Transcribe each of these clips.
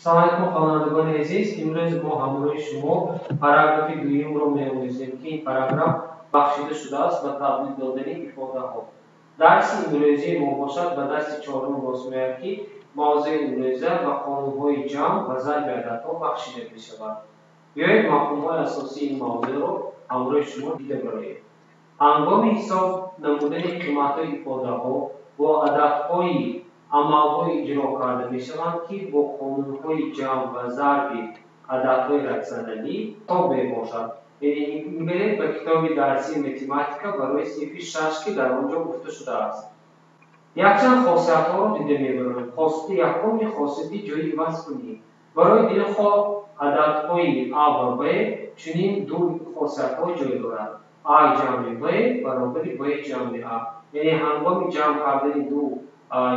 Салом алейкум, хонандагони азиз. Имрӯз мо ҳамроҳи шумо параграфи дуюмро меомӯзем, ки ин параграф бахшида шудааст ба табдил додани ифодаҳо. Дарси имрӯзии мо бошад ба дарси чорум рост меояд, ки мавзӯи имрӯза ба қонунҳои ҷамъ ва зарби ададҳо бахшида мешавад. Биёед, мафҳумҳои асосии ин мавзӯъро ҳамроҳи шумо дида бароем. Ҳангоми ҳисоб намудани қиматҳои ифодаҳо бо ададҳои амалҳое иҷро карда мешаванд, ки бо қонунҳои ҷамъ ва зарби ададҳои ратсионалӣ тобеъ бошад. Яъне нигаред ба китоби дарсии математика барои синфи 6, ки дар он ҷо гуфта шудааст. Якчанд хосиятҳоро дида мебарем. Хосияти якум хосияти ҷои ивазкунӣ. Барои дилхоҳ ададҳои А ва Б чунин ду хосиятҳо ҷой дорад. А ҷамъи Б баробари Б ҷамъи А. Яъне ҳангоми ҷамъ кардани ду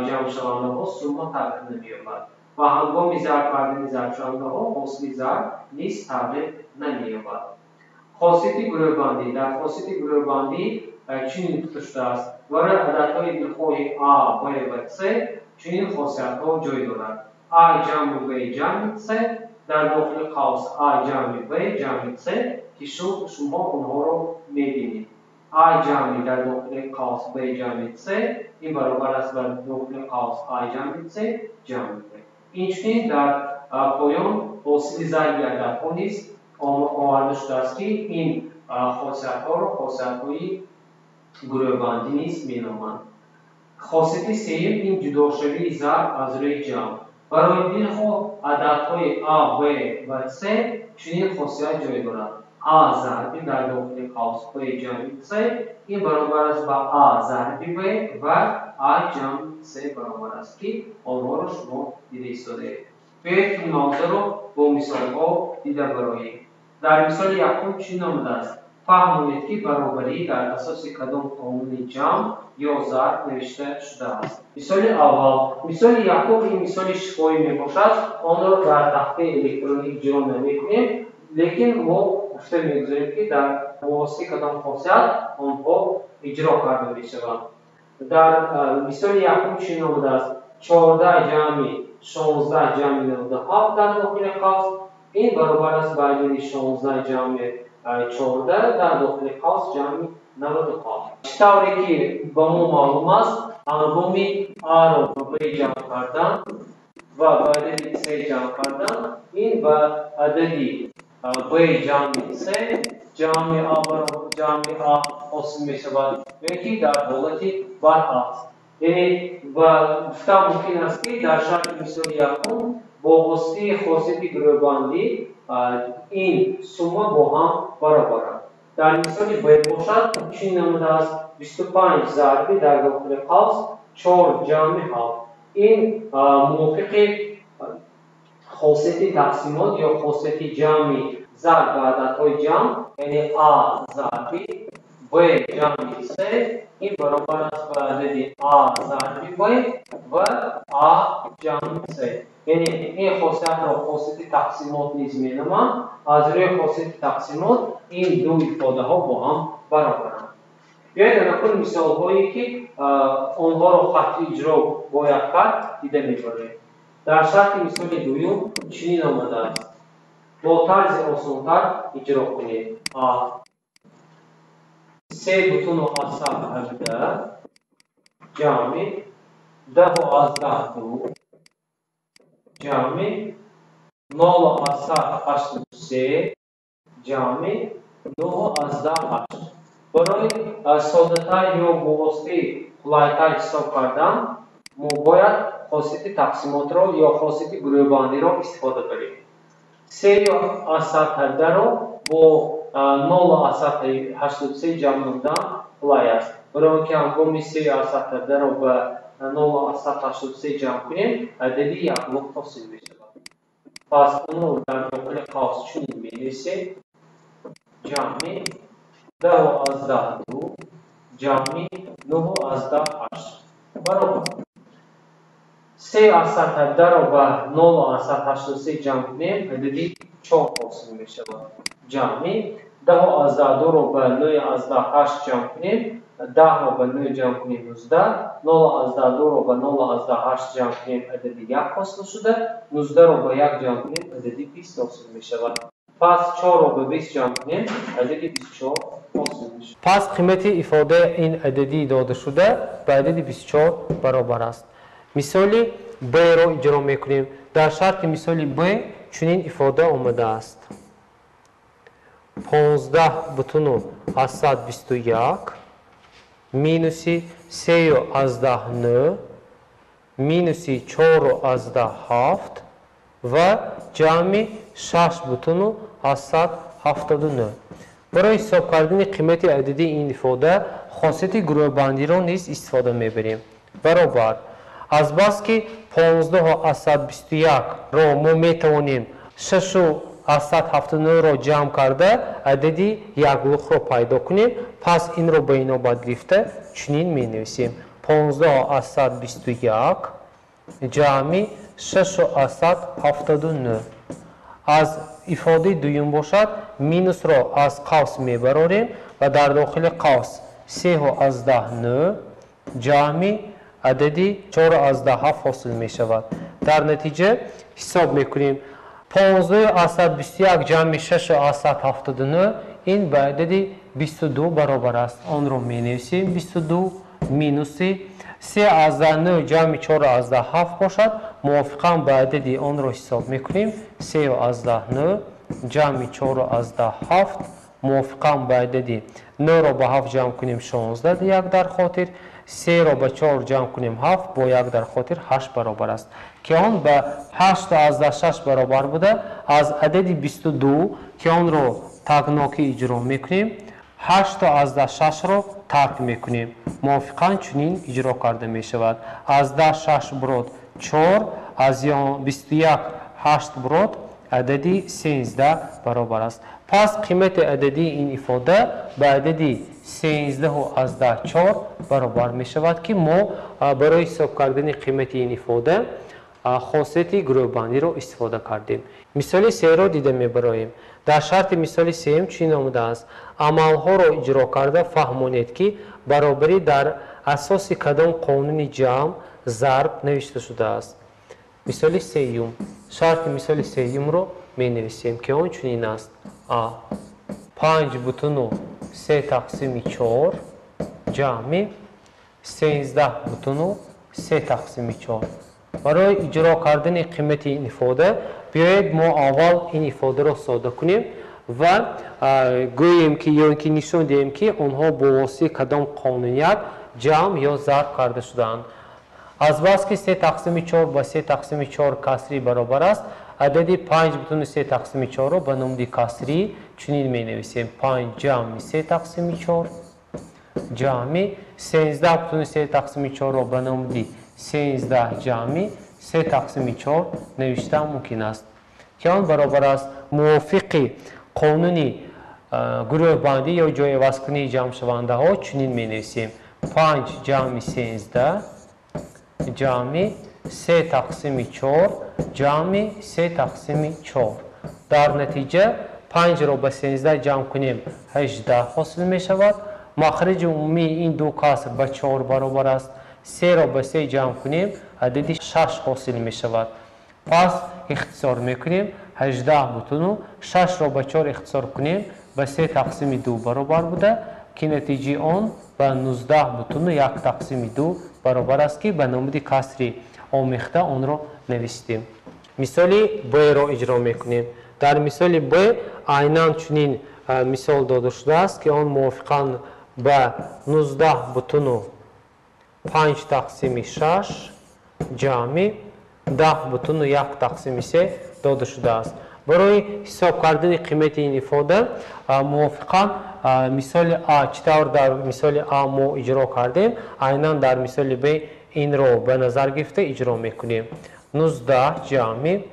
ҷамъшавандаҳо сумма тағйир намеёбад ва ҳангоми зарб кардани зарбшавандаҳо ҳосили зарб низ тағйир намеёбад. Хосияти гурӯҳбандӣ. Дар хосияти гурӯҳбандӣ чунин гуфта шудааст: барои ададҳои дилхоҳи А, Б ва С чунин хосиятҳо ҷой дорад. А ҷамъи Б ҷамъи С дар дохили қавс А ҷамъи Б ҷамъи С, ки шумо онҳоро мебинед. А ҷамъи дар дохили қавс Б ҷамъи С ин баробар аст ба дохили қавс А ҷамъи С ҷамъи Б. Инчунин дар поён ҳосили зарби ададҳо низ оварда шудааст, ки ин хосиятҳоро хосиятҳои гурӯҳбандӣ низ меноманд. Хосияти сеюм ин ҷудошавии зарб аз рӯи ҷамъ. Барои дилхоҳ ададҳои А, Б ва С чунин хосият ҷой дорад. А зарби дар дохили қавс Б ҷамъи С ин баробар аст ба А зарби Б ва А ҷамъи С баробар аст, ки онҳоро шумо дида истодаед. Биёед, ин мавзӯъро бо мисолҳо дида бароем. Дар мисоли якум чунин омадааст: фаҳмонед, ки баробарӣ дар асоси кадом қонуни ҷамъ ё зарб навишта шудааст. Мисоли аввал. Мисоли якум ин мисоли шифоҳӣ мебошад. Онро дар тахтаи электронӣ иҷро намекунем, лекин мо гуфта мегузорем, ки дар мувоситаи кадом хосият онҳо иҷро карда мешаванд. Дар мисоли якум чунин омадааст: 14 ҷамъи 16 ҷамъи 97 дар дохили қавс ин баробар аст ба адади 16 ҷамъи 14 дар дохили қавс ҷамъи 97. Чӣ тавре ки ба мо маълум аст, ҳангоми А-ро ба Б ҷамъ кардан ва ба адади С ҷамъ кардан, ин ба адади Б ҷамъи С ҷамъи А ҷамъи А ҳосил мешавад, ё ки дар ҳолати баръакс. Яъне ба гуфта мумкин аст, ки дар шарти мисоли якум бо воситаи хосияти гурӯҳбандӣ ин сумма бо ҳам баробаранд. Дар мисоли Б бошад чунин намудааст: 25 зарби дар дохили қавс 4 ҷамъи 7. Ин мувофиқи хосияти тақсимот ё хосияти ҷамъи зарб ба ададҳои ҷамъ, яъне А зарби Б ҷамъи С ин баробар аст ба адади А зарби Б ва А ҷамъи С. Яъне ин хосиятро хосияти тақсимот низ меноманд. Аз рӯи хосияти тақсимот ин ду ифодаҳо бо ҳам баробаранд. Биёед, анакун мисолҳое, ки онҳоро хатти иҷро бояд кард, дида мебарем. Дар шарти мисоли дуюм чунин омадааст: бо тарзи осонтар иҷро кунед. А 3,18 ҷамъи 10,2 ҷамъи 0,83 ҷамъи 9,8. Барои соддатар ё бо воситаи қулайтар ҳисоб кардан мо бояд хосияти тақсимотро ё хосияти гурӯҳбандиро истифода барем. 3,18-ро бо 0,83 ҷамъ намудан қулай аст. Барои он ки ҳангоми 3,18-ро ба 0,83 ҷамъ кунем, адади яклуқ ҳосил мешавад. Пас онро дар дохили қавс чунин менависем: ҷамъи 10,2 ҷамъи 9,8 баробар. 3,18-ро ба 0,83 ҷамъ кунем, адади 4 ҳосил мешавад. Ҷамъи 10,2-ро ба 9,8 ҷамъ кунем, 10-ро ба 9 ҷамъ кунем 19, 0,2-ро ба 0,8 ҷамъ кунем адади 1 ҳосил шуда, 19-ро ба 1 ҷамъ кунем адади 20 ҳосил мешавад. Пас 4-ро ба 20 ҷамъ кунем адади 24 ҳосил мешавад. Пас қимати ифодаи ин адади додашуда ба адади 24 баробар аст. Мисоли Б-ро иҷро мекунем. Дар шарти мисоли Б чунин ифода омадааст: 15,121 минуси 3,9 минуси 4,7 ва ҷамъи 6,79. Барои ҳисоб кардани қимати ададии ин ифода хосияти гурӯҳбандиро низ истифода мебарем. Баробар азбаски 15,121-ро мо метавонем 6,79-ро ҷамъ карда адади яклухро пайдо кунем, пас инро ба инобат гирифта чунин менависем: 15,121 ҷамъи 6,79. Аз ифодаи дуюм бошад минусро аз қавс мебарорем ва дар дохили қавс 3,9 ҷамъи адади 4,7 ҳосил мешавад. Дар натиҷа ҳисоб мекунем: 15,121 ҷамъи 6,79 ин ба адади 22 баробар аст. Онро менависем: 22 минуси 3,9 ҷамъи 4,7 бошад, мувофиқан ба адади онро ҳисоб мекунем: 3,9 ҷамъи 4,7 мувофиқан ба адади 9-ро ба 7 ҷамъ кунем 16, як дар хотир, 3-ро ба 4 ҷамъ кунем 7, бо як дар хотир 8 баробар аст, ки он ба 8,6 баробар буда, аз адади 22, ки онро тагнокӣ иҷро мекунем, 8,6-ро тарк мекунем. Мувофиқан чунин иҷро карда мешавад: аз 10 6 бурод 4, аз 21 8 бурод адади 13 баробар аст. Пас қимати ададии ин ифода ба адади 13,4 баробар мешавад, ки мо барои ҳисоб кардани қимати ин ифода хосияти гурӯҳбандиро истифода кардем. Мисоли серо дида мебароем. Дар шарти мисоли сеюм чунин омадааст: амалҳоро иҷро карда фаҳмонед, ки баробарӣ дар асоси кадом қонуни ҷамъ зарб навишта шудааст. Мисоли сеюм. Шарти мисоли сеюмро менависем, ки он чунин аст: а 5,3 тақсими 4 ҷамъи 13,3 тақсими 4. Барои иҷро кардани қимати ин ифода биёед мо аввал ин ифодаро сода кунем ва гӯем ки ё ин ки нишон диҳем, ки онҳо бо воситаи кадом қонуният ҷамъ ё зарб карда шудаанд. Азбаски 3 тақсими 4 ба 3 тақсими 4 касрӣ баробар аст, адади 5,3 тақсими 4-ро ба намуди касрӣ чунин менависем: 5 ҷамъи 3 тақсими 4 ҷамъи 13,3 тақсими 4-ро ба намуди 13 ҷамъи 3 тақсими 4 навишта мумкин аст, ки он баробар аст мувофиқи қонуни гурӯҳбандӣ ё ҷойивазкунии ҷамъшавандаҳо чунин менависем: 5 ҷамъи 13 ҷамъи 3 тақсими 4 ҷамъи 3 тақсими 4. Дар натиҷа 5-ро ба 13 ҷамъ кунем 18 ҳосил мешавад. Махраҷи умумии ин ду каср ба 4 баробар аст. 3-ро ба 3 ҷамъ кунем адади 6 ҳосил мешавад. Пас ихтисор мекунем: 18,6-ро ба 4 ихтисор кунем ба 3 тақсими 2 баробар буда, ки натиҷаи он ба 19,1 тақсими 2 баробар аст, ки ба намуди касри омехта онро навистем. Мисоли Б-ро иҷро мекунем. Дар мисоли Б айнан чунин мисол дода шудааст, ки он мувофиқан ба 19,5 тақсими 6 ҷамъи 10,1 тақсими 3 дода шудааст. Барои ҳисоб кардани қимати ин ифода мувофиқан мисоли А, чӣ тавр дар мисоли А мо иҷро кардем, айнан дар мисоли Б инро ба назар гирифта иҷро мекунем. 19 ҷамъи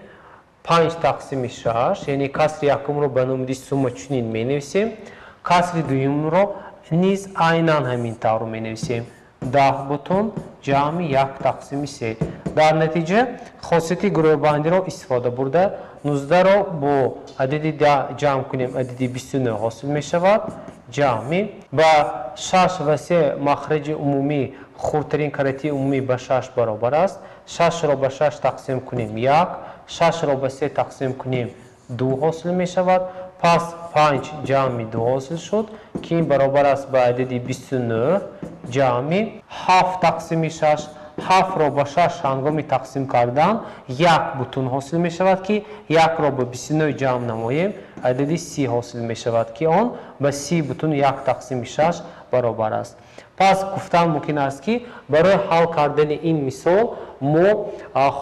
5 тақсими 6, яъне касри якумро ба намуди сумма чунин менависем, касри дуюмро низ айнан ҳамин тавр менависем. 10 бутун ҷамъи 1 тақсими 3. Дар натиҷа хосияти гурӯҳбандиро истифода бурда 19-ро бо адади 10 ҷамъ кунем, адади 29 ҳосил мешавад. Ҷамъи ба 6 ва 3 махраҷи умумӣ хурдтарин каратии умумӣ ба 6 баробар аст. 6-ро ба 6 тақсим кунем 1, 6-ро ба 3 тақсим кунем 2 ҳосил мешавад. Пас 5 ҷамъи 2 ҳосил шуд, ки ин баробар аст ба адади 29 ҷамъи 7 тақсими 6. 7-ро ба 6 ҳангоми тақсим кардан 1 бутун ҳосил мешавад, ки 1-ро ба 29 ҷамъ намоем, адади 30 ҳосил мешавад, ки он ба 30 бутун 1 тақсими 6 баробар аст. Пас гуфтан мумкин аст, ки барои ҳал кардани ин мисол мо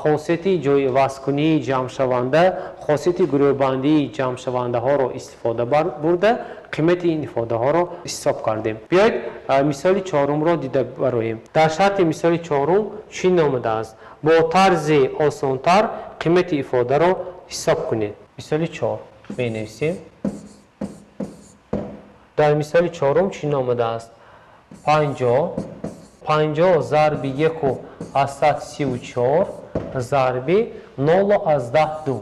хосияти ҷойивазкунии ҷамъшаванда, хосияти гурӯҳбандии ҷамъшавандаҳоро истифода бурда, қимати ин ифодаҳоро ҳисоб кардем. Биёед мисоли чорумро дида бароем. Дар шарти мисоли чорум чунин омадааст: бо тарзи осонтар қимати ифодаро ҳисоб кунед. Мисоли 4 менависем. Дар мисоли чорум чунин омадааст: 50 зарби 1,34 зарби 0,2.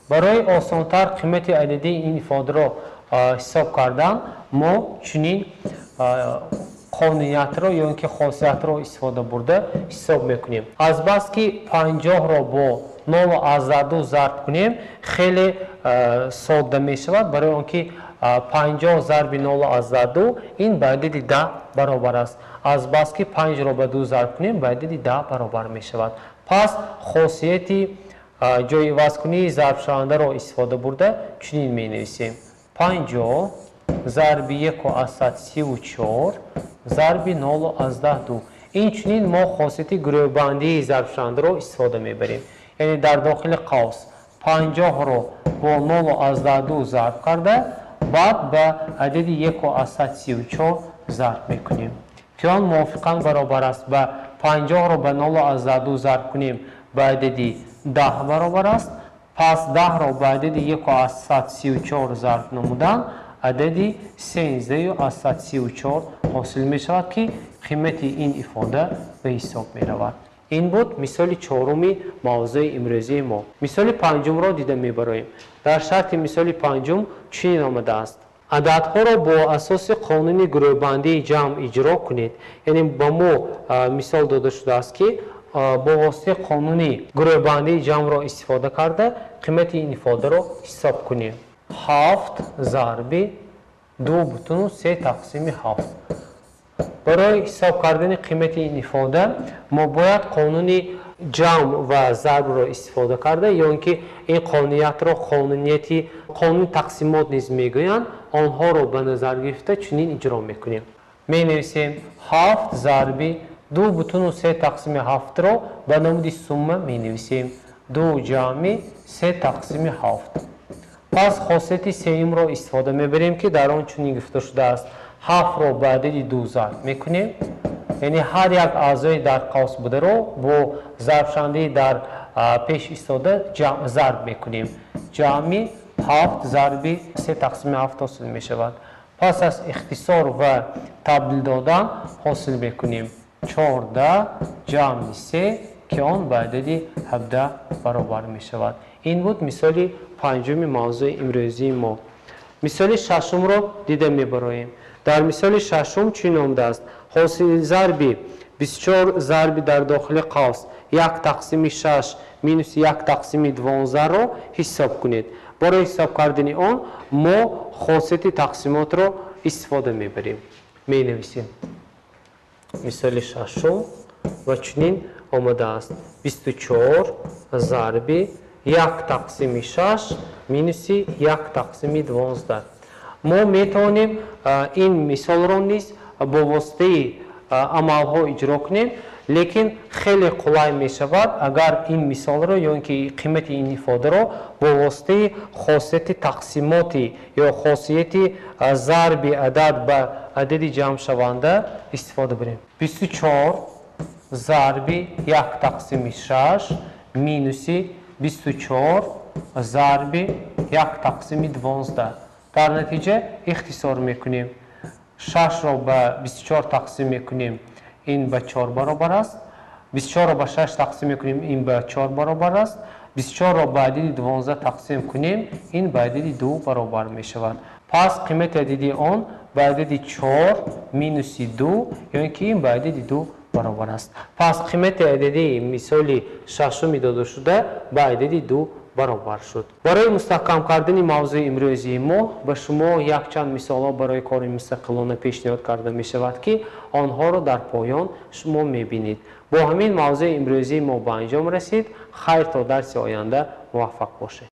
Барои осонтар қимати ададии ин ифодаро ҳисоб кардан мо чунин қонуниятро ё ин ки хосиятро истифода бурда ҳисоб мекунем. Азбаски 50-ро бо 0,2 зарб кунем хеле содда мешавад, барои он ки 50 зарби 0,2 ин ба адади 10 баробар аст. Азбаски 5-ро ба 2 зарб кунем ба адади 10 баробар мешавад. Пас хосияти ҷойивазкунии зарбшавандаро истифода бурда чунин менависем: 50 зарби 1,34 зарби 0,2. Инчунин мо хосияти гурӯҳбандии зарбшавандаро истифода мебарем. Яъне дар дохили қавс 50-ро бо 0,2 зарб карда, баъд ба адади 1,34 зарб мекунем, ки он мувофиқан баробар аст ба 50-ро ба 0,2 зарб кунем ба адади 10 баробар аст. Пас 10-ро ба адади 1,34 зарб намудан адади 13,34 ҳосил мешавад, ки қимати ин ифода ба ҳисоб меравад. Ин буд мисоли чоруми мавзӯи имрӯзии мо. Мисоли панҷумро дида мебароем. Дар шарти мисоли панҷум чунин омадааст: ададҳоро бо асоси қонуни гурӯҳбандии ҷамъ иҷро кунед. Яъне ба мо мисол дода шудааст, ки бо воситаи қонуни гурӯҳбандии ҷамъро истифода карда қимати ин ифодаро ҳисоб кунем. 7 зарби 2,3 тақсими 7. Барои ҳисоб кардани қимати ин ифода мо бояд қонуни ҷамъ ва зарбро истифода карда, ё ин ки ин қонуниятро қонунияти қонуни тақсимот низ мегӯянд, онҳоро ба назар гирифта чунин иҷро мекунем. Менависем 7 зарби 2,3 тақсими 7-ро ба намуди сумма менависем: 2 ҷамъи 3 тақсими 7. Пас хосияти сеюмро истифода мебарем, ки дар он чунин гуфта шудааст: 7-ро ба адади 2 зарб мекунем, яъне ҳар як аъзои дар қавс бударо бо зарбшавандаи дар пеш истода зарб мекунем. Ҷамъи 7 зарби 3 тақсими 7 ҳосил мешавад. Пас аз ихтисор ва табдил додан ҳосил мекунем 14 ҷамъи 3, ки он ба адади 17 баробар мешавад. Ин буд мисоли панҷуми мавзӯи имрӯзии мо. Мисоли шашумро дида мебароем. Дар мисоли шашум чунин омадааст: ҳосили зарби 24 зарби дар дохили қавс 1 тақсими 6 минус 1 тақсими 12-ро ҳисоб кунед. Барои ҳисоб кардани он мо хосияти тақсимотро истифода мебарем. Менависем мисоли шашум ва чунин омадааст: 24 зарби 1 тақсими 6 минуси 1 тақсими 12. Мо метавонем ин мисолро низ бо воситаи амалҳо иҷро кунем, лекин хеле қулай мешавад, агар ин мисолро ё ин ки қимати ин ифодаро бо воситаи хосияти тақсимоти ё хосияти зарби адад ба адади ҷамъшаванда истифода барем. 24 зарби 1 тақсими 6 минуси 24 зарби 1 тақсими 12. Дар натиҷа ихтисор мекунем. 6-ро ба 24 тақсим мекунем, ин ба 4 баробар аст. 24-ро ба 6 тақсим мекунем, ин ба 4 баробар аст. 24-ро ба адади 12 тақсим кунем, ин ба адади 2 баробар мешавад. Пас қимати адади он ба адади 4 минуси 2, ё ин ки ин ба адади 2 баробар аст. Пас қимати адади мисоли шашуми додашуда ба адади 2 баробар шуд. Барои мустаҳкам кардани мавзӯи имрӯзии мо ба шумо якчанд мисолҳо барои кори мустақилона пешниҳод карда мешавад, ки онҳоро дар поён шумо мебинед. Бо ҳамин мавзӯи имрӯзии мо ба анҷом расид. Хайр, то дарси оянда муваффақ бошед.